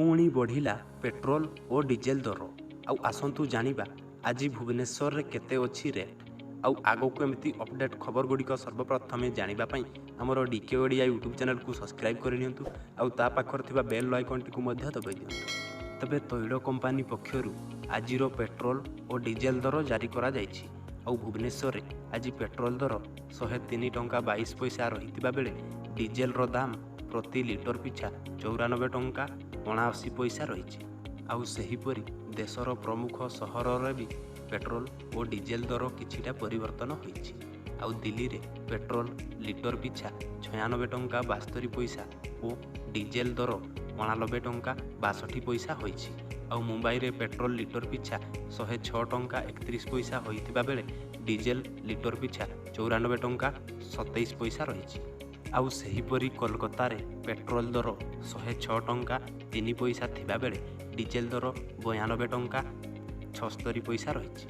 ପୁଣି ବଢ଼ିଲା ପେଟ୍ରୋଲ ଓ ଡିଜେଲ ଦର। ଆଉ ଆସନ୍ତୁ ଜାଣିବା ଆଜି ଭୁବନେଶ୍ୱରରେ କେତେ ଅଛି ରେଟ୍। ଆଉ ଆଗକୁ ଏମିତି ଅପଡ଼େଟ୍ ଖବର ଗୁଡ଼ିକ ସର୍ବପ୍ରଥମେ ଜାଣିବା ପାଇଁ ଆମର ଡିକେ ଓଡ଼ିଆ ୟୁଟ୍ୟୁବ୍ ଚ୍ୟାନେଲକୁ ସବସ୍କ୍ରାଇବ୍ କରିନିଅନ୍ତୁ ଆଉ ତା ପାଖରେ ଥିବା ବେଲ୍ ଆଇକନ୍ଟିକୁ ମଧ୍ୟ ଦବାଇ ଦିଅନ୍ତୁ। ତେବେ ତୈଳ କମ୍ପାନୀ ପକ୍ଷରୁ ଆଜିର ପେଟ୍ରୋଲ ଓ ଡିଜେଲ ଦର ଜାରି କରାଯାଇଛି। ଆଉ ଭୁବନେଶ୍ୱରରେ ଆଜି ପେଟ୍ରୋଲ ଦର 103 ଟଙ୍କା 22 ପଇସା ରହିଥିବା ବେଳେ ଡିଜେଲର ଦାମ ପ୍ରତି ଲିଟର ପିଛା 94 ଟଙ୍କା 79 ପଇସା ରହିଛି। ଆଉ ସେହିପରି ଦେଶର ପ୍ରମୁଖ ସହରରେ ବି ପେଟ୍ରୋଲ ଓ ଡିଜେଲ ଦର କିଛିଟା ପରିବର୍ତ୍ତନ ହୋଇଛି। ଆଉ ଦିଲ୍ଲୀରେ ପେଟ୍ରୋଲ ଲିଟର ପିଛା 96 ଟଙ୍କା 72 ପଇସା ଓ ଡିଜେଲ ଦର 89 ଟଙ୍କା 62 ପଇସା ହୋଇଛି। ଆଉ ମୁମ୍ବାଇରେ ପେଟ୍ରୋଲ ଲିଟର ପିଛା 106 ଟଙ୍କା 31 ପଇସା ହୋଇଥିବା ବେଳେ ଡିଜେଲ ଲିଟର ପିଛା 94 ଟଙ୍କା 27 ପଇସା ରହିଛି। ଆଉ ସେହିପରି କୋଲକାତାରେ ପେଟ୍ରୋଲ ଦର 106 ଟଙ୍କା 3 ପଇସା ଥିବାବେଳେ ଡିଜେଲ ଦର 92 ଟଙ୍କା 76 ପଇସା ରହିଛି।